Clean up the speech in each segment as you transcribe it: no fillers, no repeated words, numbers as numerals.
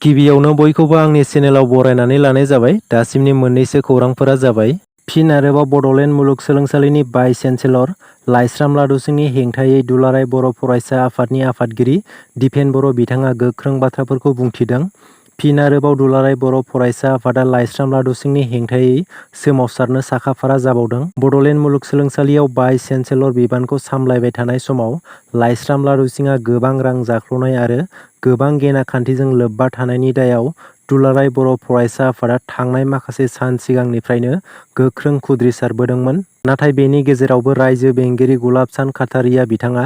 गिबियावनो बयखौबो आंनि चेनेलाव बरायनानै लानाय जाबाय। दासिमनि मोननैसो खौरांफोरा जाबाय। फिन आरोबाव बड'लेण्ड मुलुगसोलोंसालिनि भाइस चेन्सेलर लाइस्राम लादुसिंनि हेंथायै दुलाराय बर' फरायसा आफादनि आफादगिरि दिपेन बर' बिथाङा गोख्रों बाथ्राफोरखौ बुंथिदों। फिन आरोबाव दुलाराय बर' फरायसा आफादा लाइस्राम लादुसिंनि हेंथायै सोमावसारनो साखाफारा जाबावदों। बड'लेण्ड मुलुगसोलोंसालियाव भाइस चेन्सेलर बिबानखौ सामलायबाय थानाय समाव लाइस्राम लादुसिंआ गोबां रां जाख्ल'नाय आरो गोबां गेना खान्थिजों लोब्बा थानायनि दायाव दुलाराय बर' फरायसा आफादा थांनाय माखासे सान सिगांनिफ्रायनो गोख्रों खुद्रिसारबोदोंमोन। नाथाय बेनि गेजेरावबो रायजो बेंगिरि गुलाबसान काटारिया बिथाङा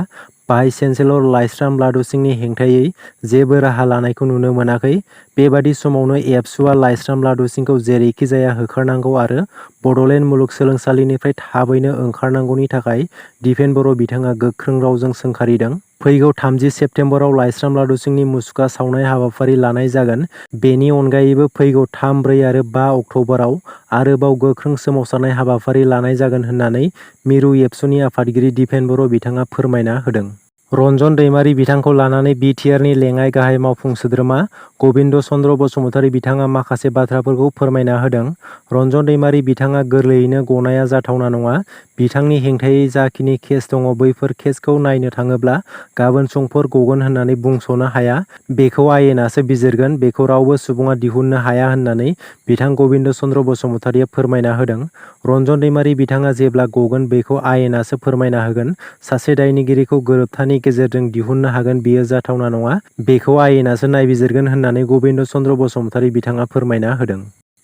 भाइस चेन्सेलर लाइस्राम लादुसिंनि हेंथायै जेबो राहा लानायखौ नुनो मोनाखै। बेबादि समावनो एबसुआ लाइस्राम लादुसिंखौ जेरैखि जाया होखारनांगौ आरो बड'लेण्ड मुलुगसोलोंसालिनिफ्राय थाबैनो ओंखारनांगौनि थाखाय दिपेन बर' बिथाङा गोख्रों रावजों सोंखारिदों। फैगौ 30 सेप्तेम्बराव लाइस्राम लादुसिंनि मुसुखा सावनाय हाबाफारि लानाय जागोन। बेनि अनगायैबो फैगौ 3, 4 आरो 5 अक्ट'बराव आरोबाव गोख्रों सोमावसारनाय हाबाफारि लानाय जागोन होननानै मिरु एबसुनि आफादगिरि दिपेन बर' बिथाङा फोरमायना होदों। रन्जन दैमारि बिथांखौ लानानै BTRनि लेङाइ गाहाय मावफुं सोद्रोमा गबिन्द चन्द्र बसुमतारी बिथाङा माखासे बाथ्राफोरखौ फोरमायना होदों। रन्जन दैमारि बिथाङा गोरलैयैनो गनाया जाथावना नङा। बिथांनि हेंथायै जाखिनि केस दङ बैफोर केसखौ नायनो थाङोब्ला गाबोन समफोर गगोन होननानै बुंस'नो हाया। बेखौ आयेनासो बिजिरगोन, बेखौ रावबो सुबुङा दिहुननो हाया होननानै बिथां गबिन्द चन्द्र बसुमतारीया फोरमायना होदों। रन्जन दैमारि बिथाङा जेब्ला गगोन बेखौ आयेनासो फोरमायना होगोन। सासे दायनिगिरिखौ गोरोबथानि गेजेरजों दिहुननो हागोन बियो जाथावना नङा। बेखौ आयेनासो नायबिजिरगोन होननानै गबिन्द चन्द्र बसुमतारी बिथाङा फोरमायना होदों।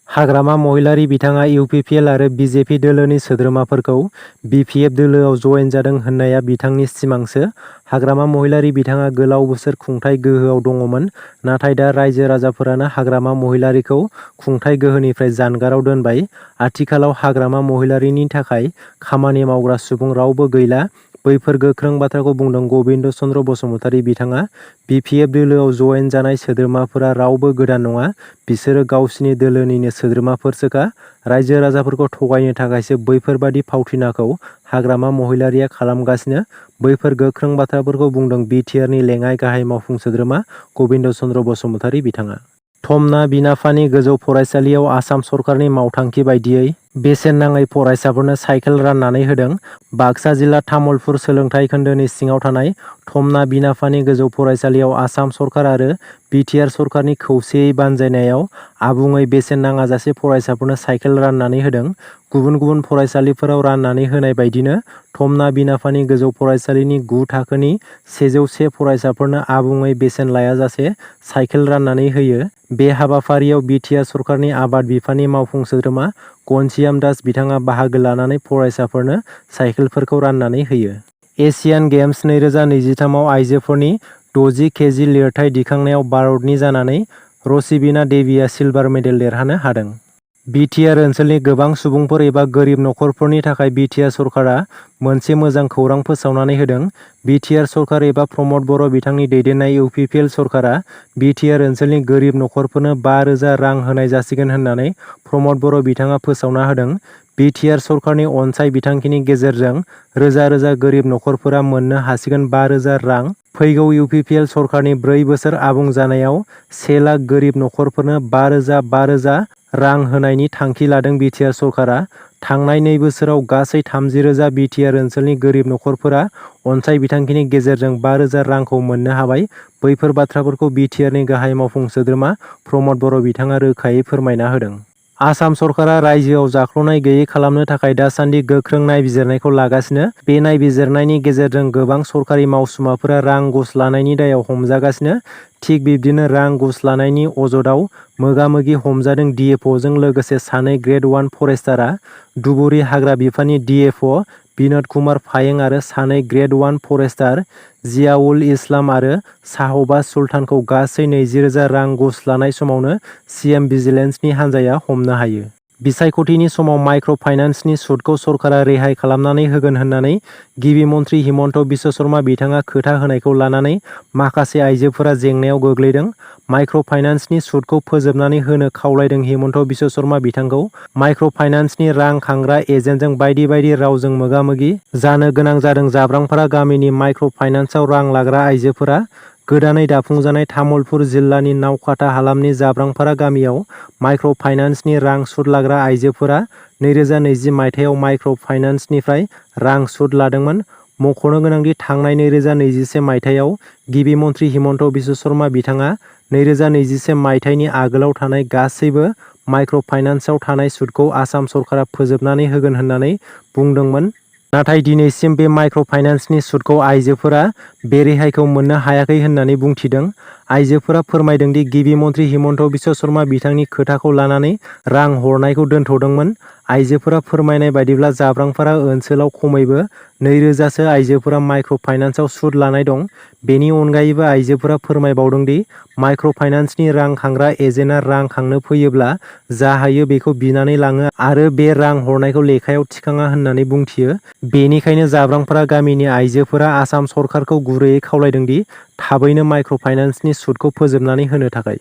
हाग्रामा महिलारी बिथाङा UPPL आरो BJP दोलोनि सोद्रोमाफोरखौ BPF दोलोआव जयेन जादों होननाया बिथांनि सिमांसो। हाग्रामा महिलारी बिथाङा गोलाव बोसोर खुंथाइ गोहोआव दङमोन। नाथाय दा रायजो राजाफोरानो हाग्रामा महिलारीखौ खुंथाइ गोहोनिफ्राय जानगाराव दोनबाय। आथिखालाव हाग्रामा महिलारीनि थाखाय खामानि मावग्रा सुबुं रावबो गैला। बैफोर गोख्रों बाथ्राखौ बुंदों गबिन्द चन्द्र बसुमतारी बिथाङा। BPF दोलोआव जयेन जानाय सोद्रोमाफोरा रावबो गोदान नङा। बिसोरो गावसिनि दोलोनिनो सोद्रोमाफोरसोखा। रायजो राजाफोरखौ थगायनो थाखायसो बैफोरबादि फावथिनाखौ हाग्रामा महिलारीया खालामगासिनो। बैफोर गोख्रों बाथ्राफोरखौ बुंदों BTRनि लेङाइ गाहाय मावफुं सोद्रोमा गबिन्द चन्द्र बसुमतारी बिथाङा। थमना बिनाफानि गोजौ फरायसालियाव आसाम सरकारनि मावथांखि बायदियै बेसेन नाङै फरायसाफोरनो साइकेल राननानै होदों। बाक्सा जिल्ला तामुलपुर सोलोंथाइ खोन्दोनि सिङाव थानाय थमना बिनाफानि गोजौ फरायसालियाव आसाम सरकार आरो BTR सरकारनि खौसेयै बानजायनायाव आबुङै बेसेन नाङाजासे फरायसाफोरनो साइकेल राननानै होदों। गुबुन गुबुन फरायसालिफोराव राननानै होनाय बायदिनो थमना बिनाफानि गोजौ फरायसालिनि 9 थाखोनि 101 फरायसाफोरनो आबुङै बेसेन लायाजासे साइकेल राननानै होयो। बे हाबाफारियाव BTR सरकारनि आबाद बिफाननि मावफुं सोद्रोमा घनश्याम दास बिथाङा बाहागो लानानै फरायसाफोरनो साइकेलफोरखौ राननानै होयो। एशियान गेम्स 2023 आव आइजोफोरनि 60 केजि लिरथाय दिखांनायाव भारतनि जानानै रसिबिना देवीआ सिलभार मेडेल देरहानो हादों। BTR ओनसोलनि गोबां सुबुंफोर एबा गोरिब नखरफोरनि थाखाय BTR सरकारा मोनसे मोजां खौरां फोसावनानै होदों। BTR सरकार एबा प्रमद बर' बिथांनि दैदेननाय UPPL सरकारा BTR ओनसोलनि गोरिब नखरफोरनो 5,000 रां होनाय जासिगोन होननानै प्रमद बर' बिथाङा फोसावना होदों। BTR सरकारनि अनसाय बिथांखिनि गेजेरजों रोजा रोजा गोरिब नखरफोरा मोननो हासिगोन 5,000 रां। फैगौ UPPL सरकारनि 4 बोसोर आबुं जानायाव 1 लाख गोरिब नखरफोरनो 5,000 रां होनायनि थांखि लादों BTR सरकारा। थांनाय 2 बोसोराव गासै 30,000 BTR ओनसोलनि गोरिब नखरफोरा अनसाय बिथांखिनि गेजेरजों 5,000 रांखौ मोननो हाबाय। बैफोर बाथ्राफोरखौ BTRनि गाहाय मावफुं सोद्रोमा प्रमद बर' बिथाङा रोखायै फोरमायना होदों। आसाम सरकारा रायजोआव जाख्ल'नाय गैयै खालामनो थाखाय दासान्दि गोख्रों नायबिजिरनायखौ लागासिनो। बे नायबिजिरनायनि गेजेरजों गोबां सरकारि मावसुमाफोरा रां घुस लानायनि दायाव हमजागासिनो। थिग बिब्दिनो रां घुस लानायनि अजदाव मोगा-मोगि हमजादों DFअ'जों लोगोसे सानै ग्रेड 1 फरेस्टारआ। धुबुरी हाग्रा बिफाननि DFअ बिनोद कुमार फायें आरो सानै ग्रेड 1 फरेस्टार जियाउल इस्लाम आरो साहबाज सुल्तानखौ गासै 20,000 रां घुस लानाय समावनो CM भिजिलेन्सनि हान्जाया हमनो हायो। बिसायख'थिनि समाव माइक्र' फाइनान्सनि सुदखौ सरकारा रेहाय खालामनानै होगोन होननानै गिबि मन्थ्रि हिमन्त बिश्व शर्मा बिथाङा खोथा होनायखौ लानानै माखासे आइजोफोरा जेंनायाव गोग्लैदों। माइक्र' फाइनान्सनि सुदखौ फोजोबनानै होनो खावलायदों हिमन्त बिश्व शर्मा बिथांखौ। माइक्र' फाइनान्सनि रां खांग्रा एजेन्टजों बायदि बायदि रावजों मोगा-मोगि जानो गोनां जादों। जाब्रांफारा गामिनि माइक्र' फाइनान्सआव रां लाग्रा आइजोफोरा गोदानै दाफुंजानाय तामुलपुर जिल्लानि नावकाटा हालामनि जाब्रांपारा गामियाव माइक्र' फाइनान्सनि रां सुद लाग्रा आइजोफोरा 2020 मायथाइयाव माइक्र' फाइनान्सनिफ्राय रां सुद लादोंमोन। मख'नो गोनांदि थांनाय 2021 मायथाइयाव गिबि मन्थ्रि हिमन्त बिश्व शर्मा बिथाङा 2021 मायथाइनि आगोलाव थानाय गासैबो माइक्र' फाइनान्सआव थानाय सुदखौ आसाम सरकारा फोजोबनानै होगोन होननानै बुंदोंमोन। नाथाय दिनैसिम बे माइक्र' फाइनान्सनि सुदखौ आइजोफोरा बे रेहायखौ मोननो हायाखै होननानै बुंथिदों। आइजोफोरा फोरमायदों दि गिबि मन्थ्रि हिमन्त बिश्व शर्मा बिथांनि खोथाखौ लानानै रां हरनायखौ दोनथ'दोंमोन। आइजोफोरा फोरमायनाय बायदिब्ला जाब्रांपारा ओनसोलाव खमैबो 2000सो आइजोफोरा माइक्र' फाइनान्सआव सुद लानाय दं। बेनि अनगायैबो आइजोफोरा फोरमायबावदों दि माइक्र' फाइनान्सनि रां खांग्रा एजेन्टआ रां खांनो फैयोब्ला जा हायो बेखौ बिनानै लाङो आरो बे रां हरनायखौ लेखायाव थिखाङा होननानै बुंथियो। बेनिखायनो जाब्रांपारा गामिनि आइजोफोरा आसाम सरकारखौ गुरैयै खावलायदों दि थाबैनो माइक्र' फाइनान्सनि सुदखौ फोजोबनानै होनो थाखाय।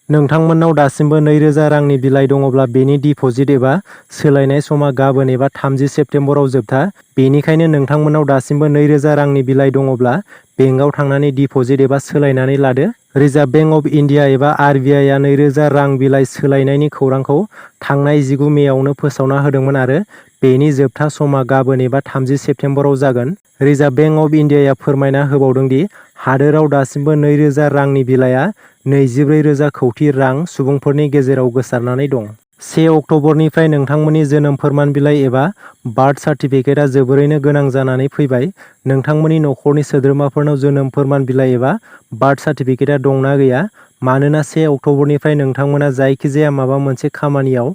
नोंथांमोननाव दासिमबो 2000 रांनि बिलाइ दङब्ला बेनि डिप'जिट एबा सोलायनाय समा गाबोन एबा 30 सेप्तेम्बराव जोबथा। बेनिखायनो नोंथांमोननाव दासिमबो 2000 रांनि बिलाइ दङब्ला बेंकआव थांनानै डिप'जिट एबा सोलायनानै लादो। रिजार्भ बेंक अफ इन्डिया एबा RBI आ 2000 रां बिलाइ सोलायनायनि खौरांखौ थांनाय 19 मेआवनो फोसावना होदोंमोन आरो बेनि जोबथा समा गाबोन एबा 30 सेप्तेम्बराव जागोन। रिजार्भ बेंक अफ इन्डियाया फोरमायना होबावदों दि हादोराव दासिमबो 2000 रांनि बिलाइआ 24,000 कौटि रां सुबुंफोरनि गेजेराव गोसारनानै दं। 1 अक्ट'बरनिफ्राय नोंथांमोननि जोनोम फोरमान बिलाइ एबा बार्थ सार्टिफिकेटआ जोबोरैनो गोनां जानानै फैबाय। नोंथांमोननि नखरनि सोद्रोमाफोरनाव जोनोम फोरमान बिलाइ एबा बार्थ सार्टिफिकेटआ दंना गैया? मानोना 1 अक्ट'बरनिफ्राय नोंथांमोना जायखिजाया माबा मोनसे खामानियाव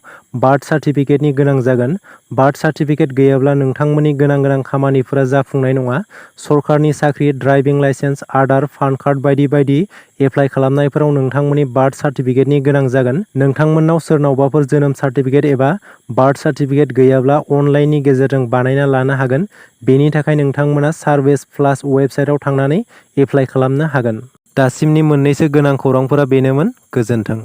बार्थ सार्टिफिकेटनि गोनां जागोन। बार्थ सार्टिफिकेट गैयाब्ला नोंथांमोननि गोनां खामानिफोरा जाफुंनाय नङा। सरकारनि साख्रि, driving licence, Aadhaar, PAN card बायदि बायदि एप्लाइ खालामनायफोराव नोंथांमोननि बार्थ सार्टिफिकेटनि गोनां जागोन। नोंथांमोननाव सोरनावबाफोर जोनोम सार्टिफिकेट एबा बार्थ सार्टिफिकेट गैयाब्ला अनलाइननि गेजेरजों बानायना लानो हागोन। बेनि थाखाय नोंथांमोना सार्भेस प्लास वेबसाइटआव थांनानै एप्लाइ खालामनो हागोन। दासिमनि मोननैसो गोनां खौरांफोरा बेनोमोन। गोजोन्थों।